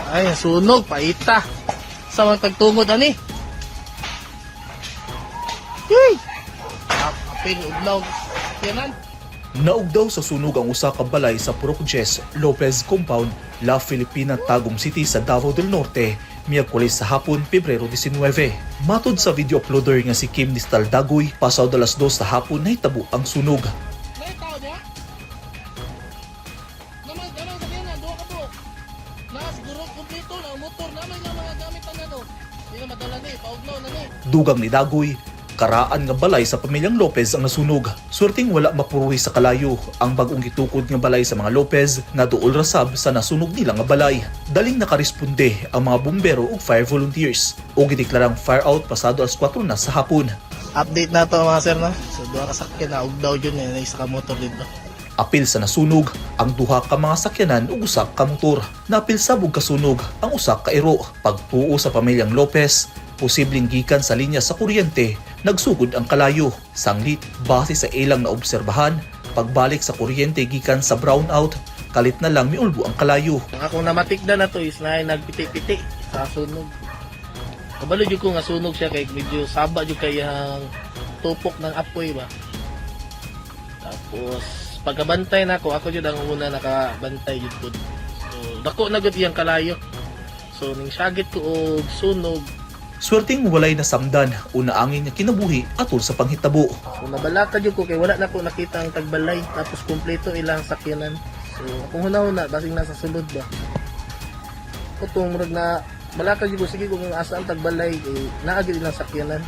Ay, sunog, paita. Sa mga tagtungod, ani. Yay! Apil, ugnaw. Yanan. Naugdaw sa sunog ang usa ka balay sa Purok Jess, Lopez Compound, La Filipina, Tagum City sa Davao del Norte, Miyerkules sa hapon, Pebrero 19. Matod sa video uploader nga si Kim Nistal Dagoy, pasado alas 2 sa hapon nahitabo ang sunog. May tao niya? Namay, namay, sabihin na, duha ka buok. Na, siguro, kumpleto na, ang motor, namay na mga gamit na no. Hindi na madala ni, paugnaw na ni. Dugang ni Dagoy, karaan nga balay sa pamilyang Lopez ang nasunog. Swerteng wala mapuruhi sa kalayo ang bagong gitukod nga balay sa mga Lopez nga duol rasab sa nasunog nila nga balay. Daling nakaresponde ang mga bumbero ug fire volunteers ug gideklarang fire out pasado alas 4 na sa hapon. Update na to, mga sir, no? So, duha ka sakyan na, ugdaw yun eh, na isa ka motor dito. Apil sa nasunog ang duha ka mga sakyanan ug usa ka motor. Napil sabog kasunog ang usa ka iro. Pagtuo sa pamilyang Lopez, posibleng gikan sa linya sa kuryente, nagsugod ang kalayo. Sanglit, base sa ilang naobserbahan, pagbalik sa kuryente gikan sa brownout, kalit na lang miulbo ang kalayo. Ang akong namatikda na to is na nagpiti-piti sa sunog. Kabalo jud ko nga sunog siya kay medyo saba jud kay ang tupok ng apoy ba. Tapos pagkabantay nako, ako jud ang una nakabantay jud ko. So dako na gud iyang kalayo. So ning syagit ko og sunog. Swerteng walay nasamdan o naangin nga kinabuhi atol sa panghitabo. So nabalaka jud ko kay wala na ko nakita ang tagbalay, tapos kumpleto ilang sakyanan. So akong hunahuna basing nasa sulod ba. Kutong murag na balaka jud ko, sige kung asa ang tagbalay kay naa gyud ilang sakyanan.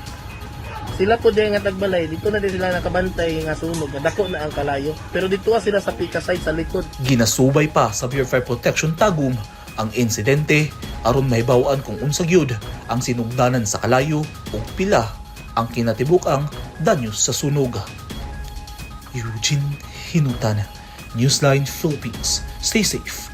Sila po din nga tagbalay dito na din sila nakabantay nga sunog nga dako na ang kalayo. Pero dito sila sa pika side sa likod. Ginasubay pa sa Bureau of Fire Protection Tagum ang insidente aron mahibaw-an kung unsa gyud ang sinugdanan sa kalayo ug pila ang kinatibuk-ang danyo sa sunog. Eugene Hinutan, Newsline Philippines. Stay safe.